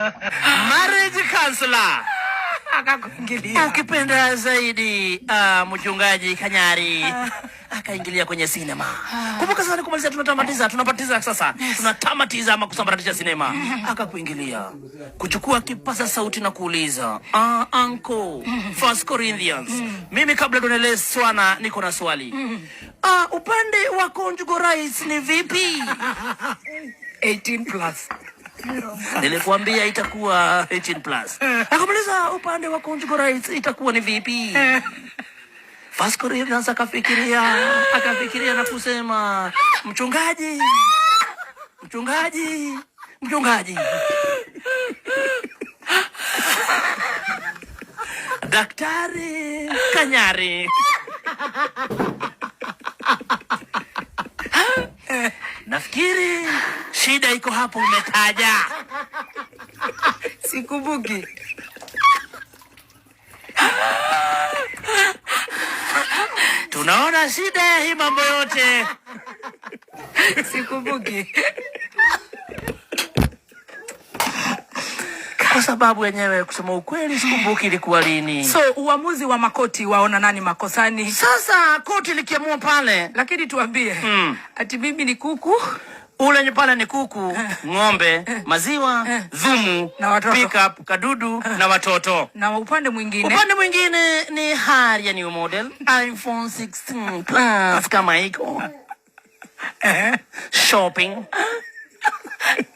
Marriage counselor. Akakuingilia. Ukipenda zaidi mchungaji Kanyari akaingilia kwenye sinema. Kumbuka sasa nikumalizia, tunatamatiza, tunapatiza sasa, tunatamatiza ama kusambaratisha sinema. Akakuingilia kuchukua kipaza sauti na kuuliza, uncle, First Corinthians, mimi kabla tuendelee swana, niko na swali. Upande wa conjugal rights ni vipi? 18 plus. Nilikuambia itakuwa 18 plus. Akamuuliza upande wa conjugal rights itakuwa ni vipi? First Corinthians akafikiria, akafikiria na kusema, mchungaji, mchungaji, mchungaji. Daktari Kanyari. Nafikiri shida iko hapo umetaja. Sikumbuki. Tunaona shida ya hii mambo yote. Sikumbuki. Kwa sababu yenyewe kusema ukweli sikumbuki ilikuwa lini. So uamuzi wa makoti waona nani makosani? Sasa koti likiamua pale, Lakini tuambie, ati mimi ni kuku ule ni pale ni kuku, ng'ombe, maziwa, dhumu, Na watoto. pick up, kadudu na watoto. Na upande mwingine Upande mwingine ni hali ya new model iPhone 16 Plus kama iko shopping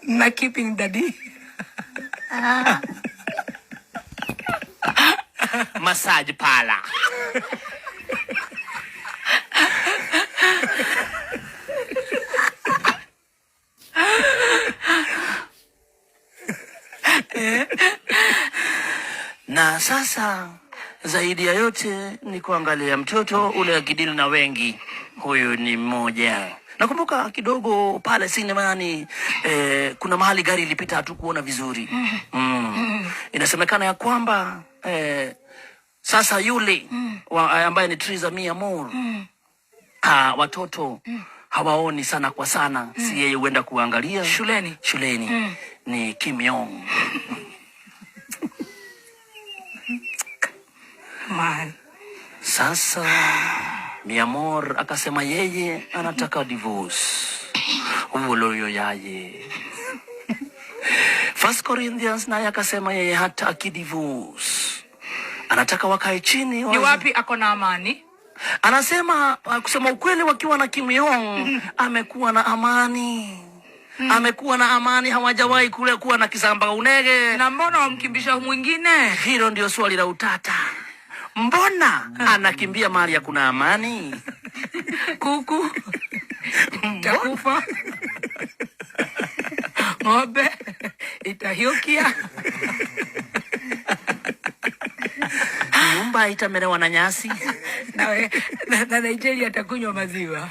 na keeping daddy. Massage parlor. Na sasa zaidi ya yote ni kuangalia mtoto ule akidili na wengi, huyu ni mmoja. Nakumbuka kidogo pale sinemani, kuna mahali gari ilipita hatukuona vizuri. Inasemekana ya kwamba sasa yule ambaye ni Triza Mia Moore, watoto hawaoni sana kwa sana, si yeye huenda kuangalia Shuleni. Shuleni ni Kim Yong. Man. Sasa Miamor akasema yeye anataka divorce. Uoloyo yaye. First Corinthians naye akasema yeye hataki divorce. Anataka wakae chini. Ni wapi ako na amani? Anasema kusema ukweli, wakiwa na Kim Yong amekuwa na amani. Amekuwa na amani, hawajawahi kule kuwa na kisamba unege. Na mbona wamkimbisha mwingine? Hilo ndio swali la utata. Mbona anakimbia mahali ya kuna amani? Kuku itakufa, ng'ombe itahiukia, Nyumba itamelewa na nyasi. Na Nigeria atakunywa maziwa.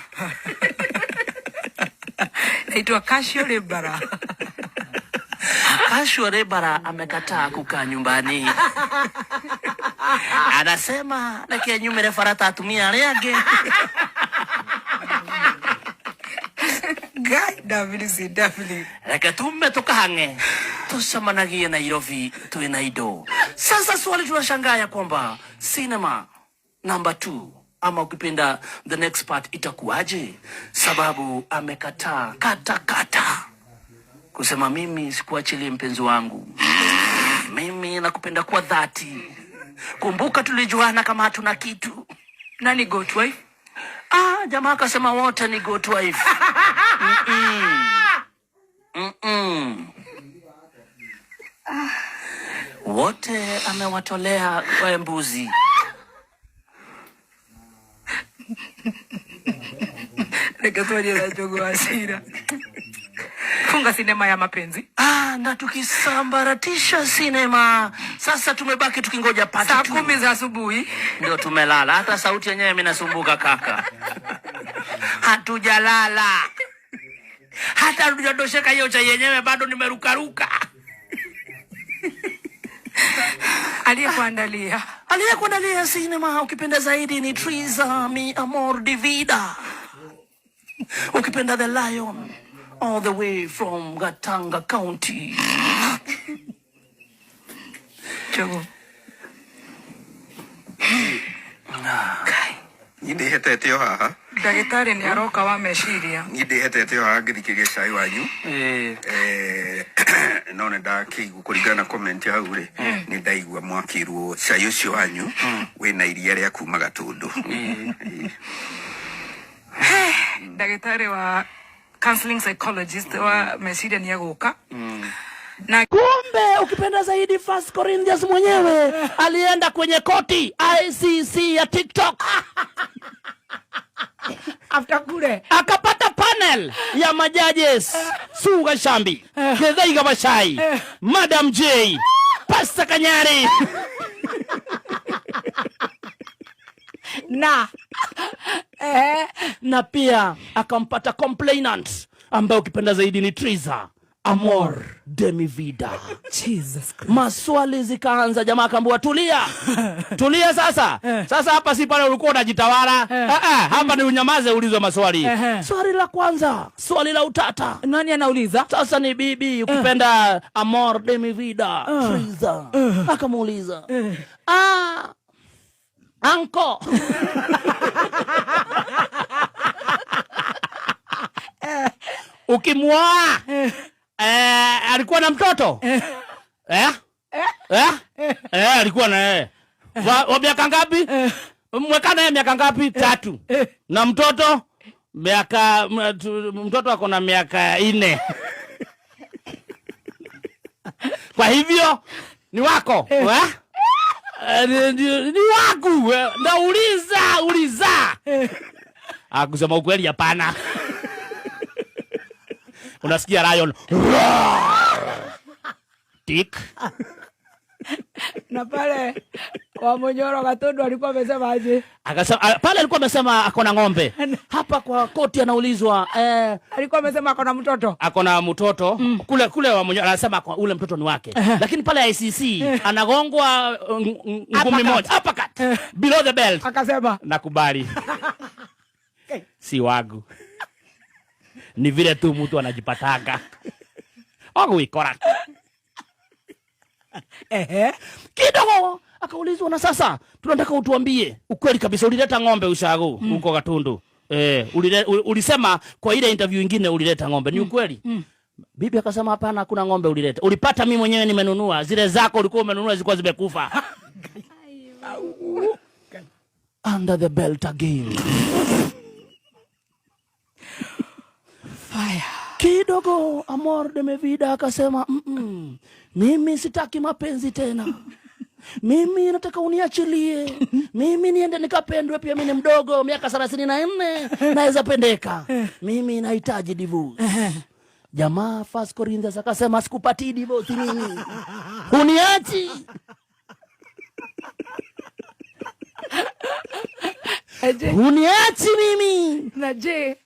Naitwa Kasho Lebara. Kasho Lebara amekataa kukaa nyumbani. Anasema reke nyumire farata atumia aria angi. Guy WCW. Reke tume tukahange tucemanagie Nairobi tuwe na indo. Sasa swali tunashangaa ya kwamba cinema number 2 ama ukipenda the next part itakuwaje? Sababu amekataa kata kata kusema mimi sikuachilie mpenzi wangu, mimi nakupenda kwa dhati. Kumbuka tulijuana kama hatuna kitu. Nani goat wife? Jamaa akasema wote ni goat wife. Wote amewatolea kwa mbuzi. Reke tuone na Jogoo Hasira. Funga sinema ya mapenzi. Na tukisambaratisha sinema. Sasa tumebaki tukingoja part Saa 2. 10 za asubuhi. Ndio tumelala. Hata sauti yenyewe mimi nasumbuka kaka. Hatujalala. Hata hatujadosheka hiyo chai yenyewe bado nimerukaruka. Aliyekuandalia. Aliyekuandalia sinema ukipenda zaidi ni Triza Mi Amor Divida. Ukipenda The Lion all the way from Gatanga County. Njogu. Kai. Niĩ ndĩhetete o haha. Ndagĩtarĩ nĩ aroka wa meciria. Niĩ ndĩhetete o haha ngĩthikĩrĩria cai wanyu. Eh. No nĩ ndakĩigua kũringana na comment hau rĩ, nĩ ndaigua mwakĩrwo cai ũcio wanyu wĩna iria rĩa kuma Gatũndũ. Ndagĩtarĩ wa counseling psychologist wa meciria nĩ egũka. Na Kumbe ukipenda zaidi First Corinthians mwenyewe alienda kwenye koti ICC ya TikTok after kule akapata panel ya majudges Suga Shambi, Githaiga Bashai, Madam J, Pastor Kanyari. Na Na pia akampata complainant ambaye ukipenda zaidi ni Triza Amor Demivida. Jesus Christ. Maswali zikaanza, jamaa akaambiwa tulia, tulia sasa. Sasa hapa si pale ulikuwa unajitawala. Ah, ah, hapa ni unyamaze, ulizwe maswali. Swali la kwanza, swali la utata. Nani anauliza? Sasa ni bibi ukipenda Amor Demivida Triza akamuuliza, ah, anko ukimwoa alikuwa na mtoto eh? Eh? Eh, alikuwa na yeye wa miaka ngapi? Mweka naye miaka ngapi? 3. Na mtoto miaka mtoto ako na miaka 4. Kwa hivyo ni wako eh? Ni wangu. Nauliza, uliza. Kusema ukweli hapana. Unasikia lion. Tik. Na pale wa Munyoro Gatundu alikuwa amesema aje? Akasema pale alikuwa amesema ako na ng'ombe. Hapa kwa koti anaulizwa, alikuwa amesema ako na mtoto. Ako na mtoto. Kule kule wa Munyoro anasema kwa ule mtoto ni wake. Lakini pale ICC anagongwa ngumi moja. Uppercut. Below the belt. Akasema nakubali. Si wangu. Ni vile tu mtu anajipatanga. Ogwikora. Kidogo akaulizwa, na sasa tunataka utuambie ukweli kabisa, ulileta ng'ombe ushago huko Gatundu? Ulisema kwa ile interview nyingine ulileta ng'ombe, ni ukweli? Bibi akasema hapana, hakuna ng'ombe ulileta. Ulipata mimi mwenyewe nimenunua, zile zako ulikuwa umenunua zilikuwa zimekufa. Under the belt again. Fire. Kidogo Amor de Mevida akasema, mimi sitaki mapenzi tena. Mimi nataka uniachilie. Mimi niende nikapendwe pia, mimi ni mdogo, miaka 34 naweza pendeka. Mimi nahitaji divorce. Jamaa First Corinthians akasema sikupatii divorce mimi. Uniachi. Uniachi mimi. Na je,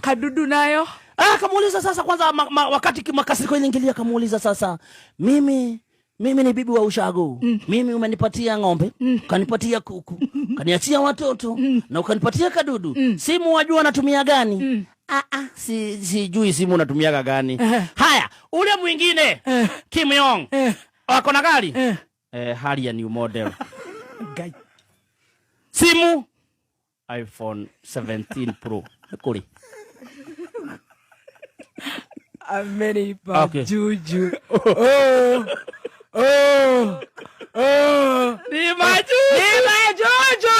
kadudu nayo? Akamuuliza sasa kwanza wakati makasiriko iliingilia, akamuuliza sasa, mimi ni bibi wa ushago. Mimi umenipatia ng'ombe, ukanipatia kuku, ukaniachia watoto, na ukanipatia kadudu. Simu wajua natumia gani? Sijui simu natumiaga gani. Haya, ule mwingine Kim Yong. Wako na gari? Hali ya new model. Gai. Simu iPhone 17 Pro. Kuri. Amenipa Okay. juju. Oh. Oh. Oh. Ni majuju. Ni majuju.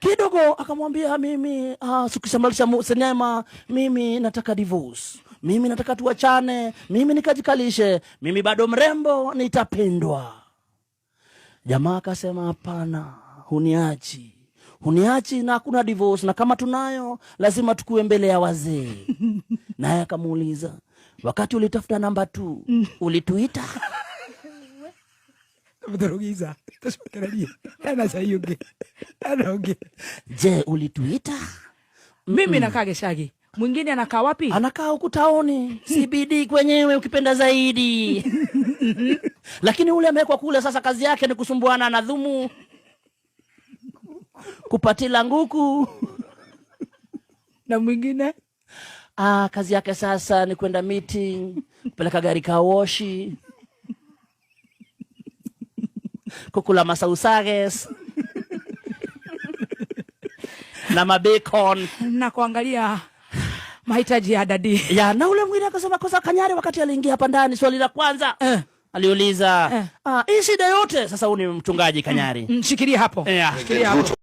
Kidogo akamwambia mimi, sikisambalisha sinema, mimi nataka divorce. Mimi nataka tuachane, mimi nikajikalishe, mimi bado mrembo nitapendwa. Jamaa akasema hapana, huniachi. Huniachi na hakuna divorce, na kama tunayo lazima tukue mbele ya wazee. Naye akamuuliza, wakati ulitafuta namba 2, ulituita? Mdorogiza. Tusikirie. Tena sayuge. Tena onge. Je, ulituita? Mimi nakaa Geshagi. Mwingine anakaa wapi? Anakaa huku taoni, CBD kwenyewe ukipenda zaidi. Lakini ule amewekwa kule sasa kazi yake ni kusumbuana na dhumu. Kupatila nguku. Na mwingine? Kazi yake sasa ni kwenda meeting, Kupeleka gari car wash, kukula masausages na mabacon na kuangalia mahitaji ya daddy. Ya, na ule mwingine akasema kosa Kanyari wakati aliingia hapa ndani, swali la kwanza aliuliza, "Ah, hii shida yote sasa." Huyu ni mchungaji Kanyari. Shikilia hapo. Yeah. Shikilia hapo.